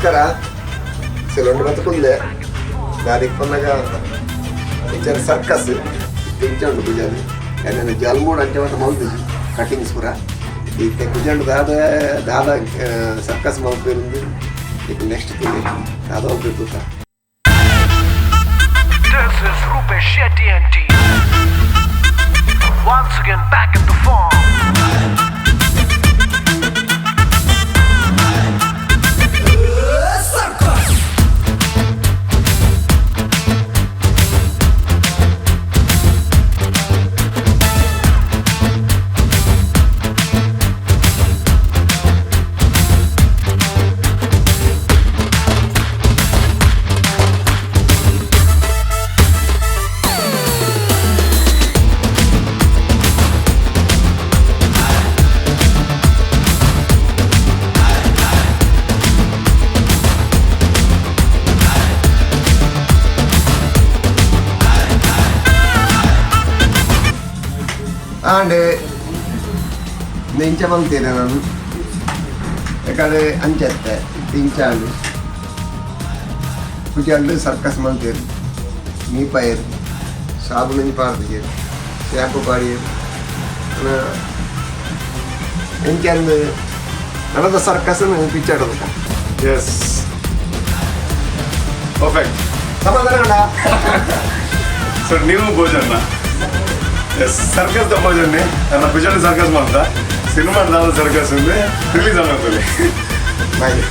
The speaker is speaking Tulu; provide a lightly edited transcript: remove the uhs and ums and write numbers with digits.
ನಮಸ್ಕಾರ. ಸೆಲೊಂಡು ಬತ್ತುಕುಲ್ಲೆ ದಾದಿಗೆ ಪನ್ನಗ ಪಿಕ್ಚರ್ ಸರ್ಕಸ್ ಇಂಚ ಉಂಡು ಕುಜಾಲ್. ಯಾನ್ ಜಲ್ಮೂಡ್ ಅಂಚ ಮಾತ ಮಲ್ತಿಜಿ ಕಟಿಂಗ್ಸ್ ಪೂರ. ಇತ್ತೆ ಕುಜಾಂಡ್ ದಾದ ದಾದ ಸರ್ಕಸ್ ಮಲ್ಪೆರುಂದು ಇತ್ತೆ ನೆಕ್ಸ್ಟ್ ತೂಲೆ ದಾದ ಮಲ್ಪೆರ್ ತೂಕ. This is Rupesh Shetty and team. Once again back in the form. And ಇಂಚ ಮಲ್ತೀರ ನಾನು ಯಾಕಂದ್ರೆ ಅಂಚತ್ತೆ ಇಂಚಾಂಡ್ ಕುಜಾಂಡ್ ಸರ್ಕಸ್ ಮಲ್ತೇರು, ಮೀಪಾಯರು, ಸಾಬೂನು ಪಾಡ್ದಿಜೆರ್, ಶ್ಯಾಂಪು ಪಾಡಿಯೆರ್. ಇಂಚಂದು ನನದ ಸರ್ಕಸ್ ಪಿಕ್ಚರ್. S, perfect. ಸಮಾಧಾನ. ಸೊ ನೀವು ಭೋಜನ, ಎಸ್, ಸರ್ಕಸ್ ದ ಭೋಜನೆ. ನನ್ನ ಭುಜನ್ ಸರ್ಕಸ್ ಮಾಡ್ತಾ ಸಿನಿಮಾ ದಾದ ಸರ್ಕಸ್ ఉంది ರಿಲೀಸ್ ಆಗೋದು. ಬಾಯ್.